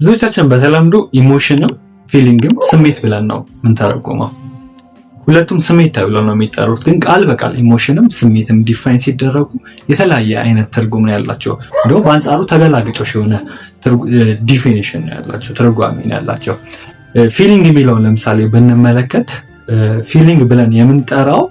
ብዙዎቻችን በተለምዶ emotion ም feeling ም ስሜት ብለን ነው የምንተረጉመው። ሁለቱም ስሜት ተብለው ነው የሚጠሩት። ግን ቃል በቃል emotion ም ስሜትም define ሲደረጉ የተለያየ አይነት ትርጉም ነው ያላቸው። እንዲሁም በአንጻሩ ተገላቢጦሽ የሆነ definition ነው ያላቸው፣ ትርጓሜ ነው ያላቸው። Feeling የሚለውን ለምሳሌ ብንመለከት feeling ብለን የምንጠራው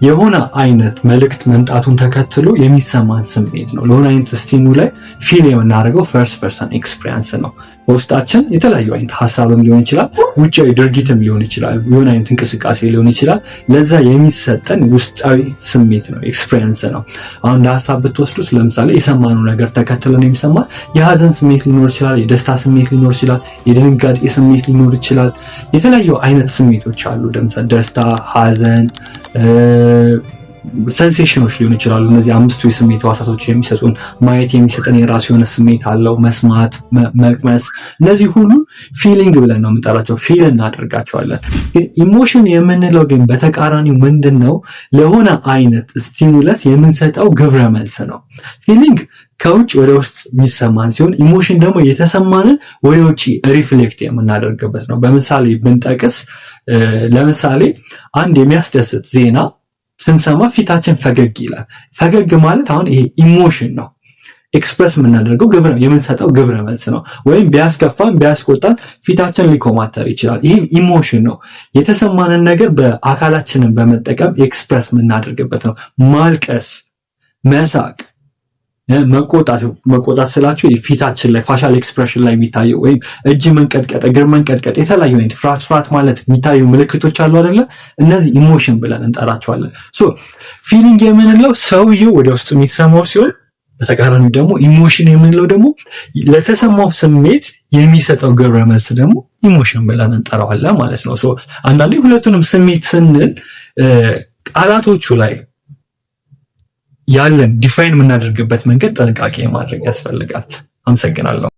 የሆነ አይነት መልእክት መምጣቱን ተከትሎ የሚሰማን ስሜት ነው። ለሆነ አይነት stimuli feel የምናደርገው first person experience ነው። በውስጣችን የተለያዩ አይነት ሀሳብም ሊሆን ይችላል፣ ውጫዊ ድርጊትም ሊሆን ይችላል፣ የሆነ አይነት እንቅስቃሴ ሊሆን ይችላል። ለዛ የሚሰጠን ውስጣዊ ስሜት ነው፣ experience ነው። አሁን እንደ ሀሳብ ብትወስዱት ለምሳሌ የሰማነው ነገር ተከትለን የሚሰማ የሀዘን ስሜት ሊኖር ይችላል፣ የደስታ ስሜት ሊኖር ይችላል፣ የድንጋጤ ስሜት ሊኖር ይችላል። የተለያዩ አይነት ስሜቶች አሉ። ደስታ፣ ሀዘን sensation ኖች ሊሆኑ ይችላሉ። እነዚህ አምስቱ የስሜት ሕዋሳቶች የሚሰጡን፣ ማየት የሚሰጠን የራሱ የሆነ ስሜት አለው። መስማት፣ መቅመስ፣ እነዚህ ሁሉ feeling ብለን ነው የምንጠራቸው። Feel እናደርጋቸዋለን። ግን emotion የምንለው ግን በተቃራኒው ምንድን ነው? ለሆነ አይነት stimulus የምንሰጠው ግብረ መልስ ነው። Feeling ከውጭ ወደ ውስጥ የሚሰማን ሲሆን emotion ደግሞ የተሰማንን ወደ ውጭ reflect የምናደርግበት ነው። በምሳሌ ብንጠቅስ ለምሳሌ አንድ የሚያስደስት ዜና ስንሰማ ፊታችን ፈገግ ይላል። ፈገግ ማለት አሁን ይሄ emotion ነው። Express የምናደርገው ግብረ የምንሰጠው ግብረ መልስ ነው። ወይም ቢያስከፋን ቢያስቆጣን ፊታችን ሊኮማተር ይችላል። ይህም emotion ነው። የተሰማንን ነገር በአካላችንን በመጠቀም express የምናደርግበት ነው። ማልቀስ፣ መሳቅ፣ መቆጣት፣ መቆጣት ስላችሁ ፊታችን ላይ facial expression ላይ የሚታየው ወይም እጅ መንቀጥቀጥ፣ እግር መንቀጥቀጥ፣ የተለያዩ አይነት ፍርሃት ፍርሃት ማለት የሚታዩ ምልክቶች አሉ አይደለ? እነዚህ emotion ብለን እንጠራቸዋለን። So feeling የምንለው ሰውየው ወደ ውስጥ የሚሰማው ሲሆን በተቃራኒው ደግሞ emotion የምንለው ደግሞ ለተሰማው ስሜት የሚሰጠው ግብረ መልስ ደግሞ emotion ብለን እንጠራዋለን ማለት ነው። So አንዳንዴ ሁለቱንም ስሜት ስንል ቃላቶቹ ላይ ያለን define የምናደርግበት መንገድ ጥንቃቄ ማድረግ ያስፈልጋል። አመሰግናለሁ።